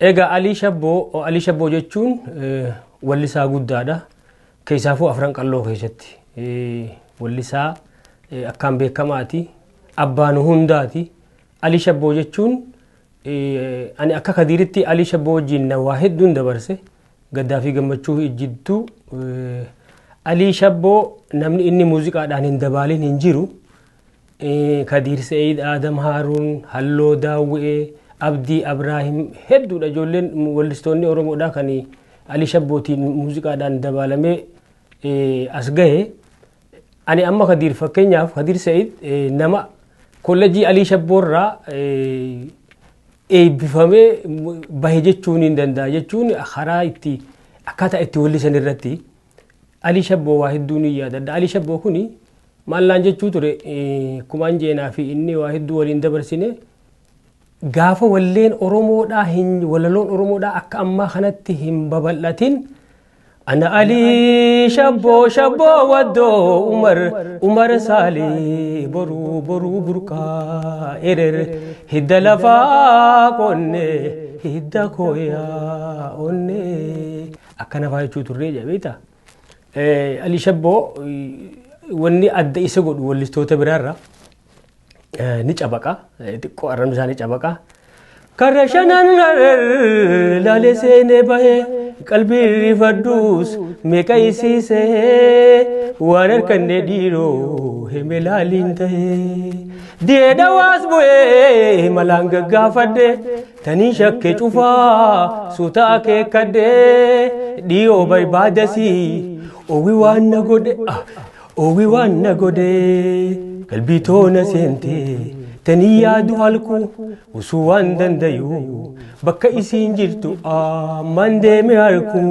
Egaa Alii Shabboo, Alii Shabboo jechuun wallisaa guddaadha. Keessaafuu Afran Qalloo keessatti wallisaa akkaan beekamaati. Abbaan hundaati. Alii Shabboo jechuun ani akka Kadiiritti Alii Shabboo wajjin waa hedduun dabarse. Gaddaa fi gammachuu jidduu Alii Shabboo namni inni muuziqaadhaan hin dabaalin hin jiru. Kadiir Se'iid, Aadam Haaruun, Halloo Daawwi'ee, Abdii Abraahim hedduudha ijoolleen wallistoonni Oromoodhaa kan Alii Shabbootiin muuziqaadhaan dabaalamee as gahe. Ani amma Kadiir, fakkeenyaaf Kadiir Se'iid, nama kollejjii Alii Shabboorraa eebbifamee bahe jechuun hin danda'a, jechuun karaa itti akkaataa itti wallisan irratti Alii Shabboo waa hedduu ni yaadadha. Alii Shabboo kuni maallaan jechuu ture, kumaan jeenaa fi inni waa hedduu waliin dabarsine. Gaafa walleen Oromoodhaa hin walaloon Oromoodhaa akka ammaa kanatti hin babal'atin, ana Alii Shabboo, Shabboo Waddoo, Umar Umar Saalii, boruu boruu burqaa erer, hidda lafaa qonne, hidda kooyaa onne, akkana faa jechuu turree jedha. Alii Shabboo wanni adda isa godhu wallistoota biraarra ni cabaqa, xiqqoo arrabni isaa ni cabaqa. Karra shanan laalee seenee bahee, qalbii rifadhuus meeqa isiisee, waan harkanne dhiiroo hime laaliin ta'ee. Di'ee waas bu'ee malaan gaggaafadhe, tanii shakke cufaa suuta akeekkadhe, dhiyoo barbaadasii owi waan na godhe, owi waan na godhe, qalbii toona seentee tanii yaadu halku usuu waan dandayu, bakka isiin jirtu amman deeme harku,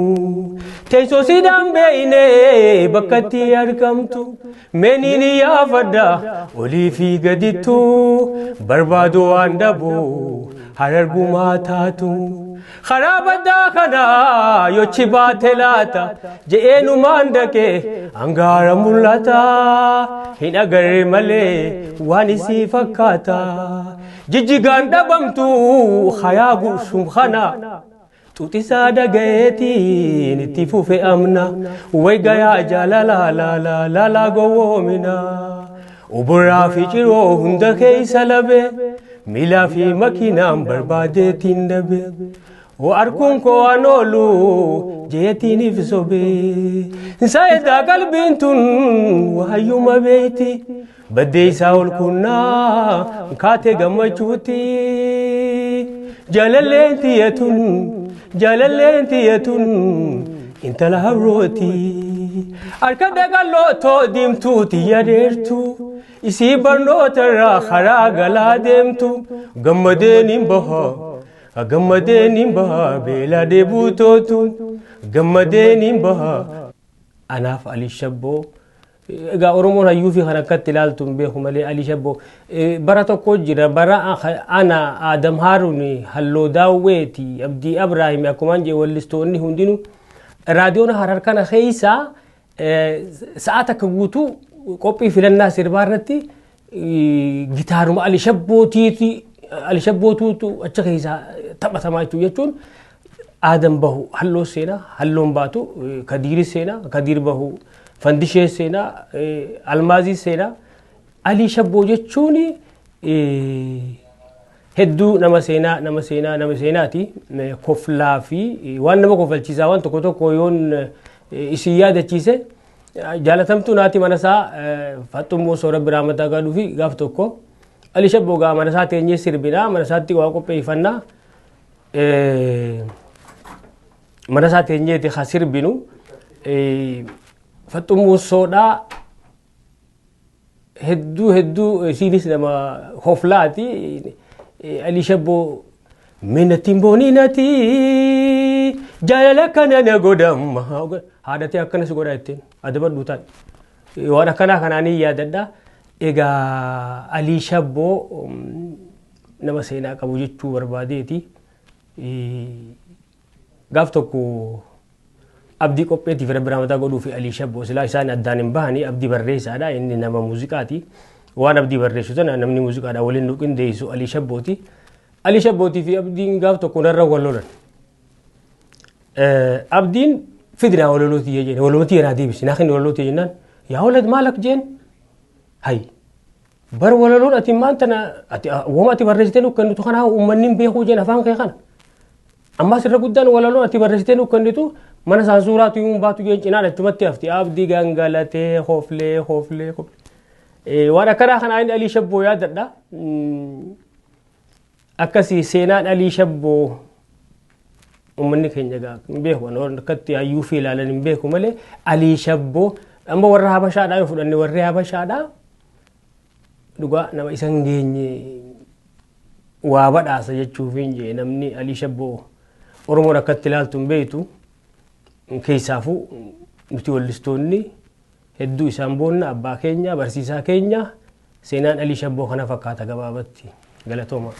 teessoo sidaan beeyne bakka itti argamtu meeniin yaafadha, olii fi gadittu barbaadu waan dhabu, harargumaa taatu karaa baddaa kana yochi baate laata je'eenumaan dhaqee hangaara mul'ata, hin agarre malee waan isii fakkaata, jijjigaan dhabamtu hayaa gursum kana xuxisaa dhagayeetiin itti fufe amna, way gayaa jaalala laala laala gowwoomina, oboraa fi ciroo hunda keeysa labe, miilaa fi makiinaan barbaadeetiin dhabe, o arkuun koo waan oolu jeetiiniif sobee, saayidaa qalbiin tun waayyuma beeyti, baddee isaa ol kunnaa kaatee gammachuuti, jaalalleen tiyyatun, jaalalleen tiyyatun intala habrooti, harka dhaqalloo diimtuu tiyya dheertu, isii barnoota irraa karaa galaa deemtu, gammadeen hin baha, gammadeen hin baha, beela deebuu tootu gammadeen hin baha. Anaaf Alii Shabboo egaa Oromoon hayyuu fi kan akkatti ilaaltu hin beeku malee, Alii Shabboo bara tokko jira, bara ana Aadam Haaruun, Halloo Daawweeti, Abdii Abraahim, akkumaan jee wallistoonni hundinuu raadiyoon Harar kana keessaa sa'a takka guutuu qophii filannaa sirbaa irratti gitaaruma Ali Shabbootiiti, Ali Shabbootuutu achi keessaa taphatamaa jechuun Aadam bahu Halloo seenaa, Halloon baatu Kadiiri seenaa, Kadiir bahu Fandishee seenaa, Almaazii seenaa. Alii Shabboo jechuun hedduu nama seenaa, nama seenaa, nama seenaati. Koflaa fi waan nama kofalchiisaa waan tokko tokko yoon isin yaadachiise, jaalatamtuu naati mana isaa Faxxummoo Soora biraa mataa gaadhuu fi gaaf tokko Ali Shabboo gaa mana isaa teenyee sirbinaa, mana isaatti waa qopheeffannaa, mana isaa teenyeeti ha sirbinu. Faxxummoo Soodhaa hedduu hedduu isiinis nama hoflaati. Ali Shabboo minatti booniinati jaalala kana na godhamma haadhatee akkanas godha ittiin adabadhu taa'e, waan akkanaa kanaanii yaadadha. Egaa Alii Shabboo nama seenaa qabu jechuu barbaadeeti. Gaaf tokko Abdii qopheetiif Rabbi rahmataa godhuu fi Alii Shabboo silaa isaan addaan hin bahanii. Abdii barreessaadha, inni nama muuziqaati. Waan Abdii barreessu tana namni muuziqaadha waliin nu qindeessu Alii Shabbooti. Alii Shabbootii fi Abdiin gaaf tokko narra wal lolan. Abdiin fidinaa walalootii jeen, walalootii naa deebisi, naa kenni walalootii jennaan, yaa walad maalak jeen, hay bar walaloon ati maan tana ati wama ati barreessitee nu kennitu kana uummanni hin beekuu jeen afaan kee kana. Ammas irra guddaan walaloon ati barreessitee nu kennitu mana saansuuraatu himuun baatu jeen, cinaa achumatti hafti. Abdii gangalatee hoflee hoflee hoflee. Waan akkanaa kanaa inni Alii Shabboo yaadadha. Akkasii seenaan Alii Shabboo. Uummanni keenya gaa hin beeku, akkatti hayyuu fi ilaalan hin beeku malee Alii Shabboo amma warra Habashaadhaa yoo fudhanne, warri Habashaadhaa dhugaa nama isa hin geenye waa badhaasa jechuuf hin jee. Namni Alii Shabboo Oromoon akkatti ilaaltu hin beektu. Keessaafuu nuti wallistoonni hedduu isaan boonna, abbaa keenya, barsiisaa keenya. Seenaan Alii Shabboo kana fakkaata gabaabatti. Galatooma.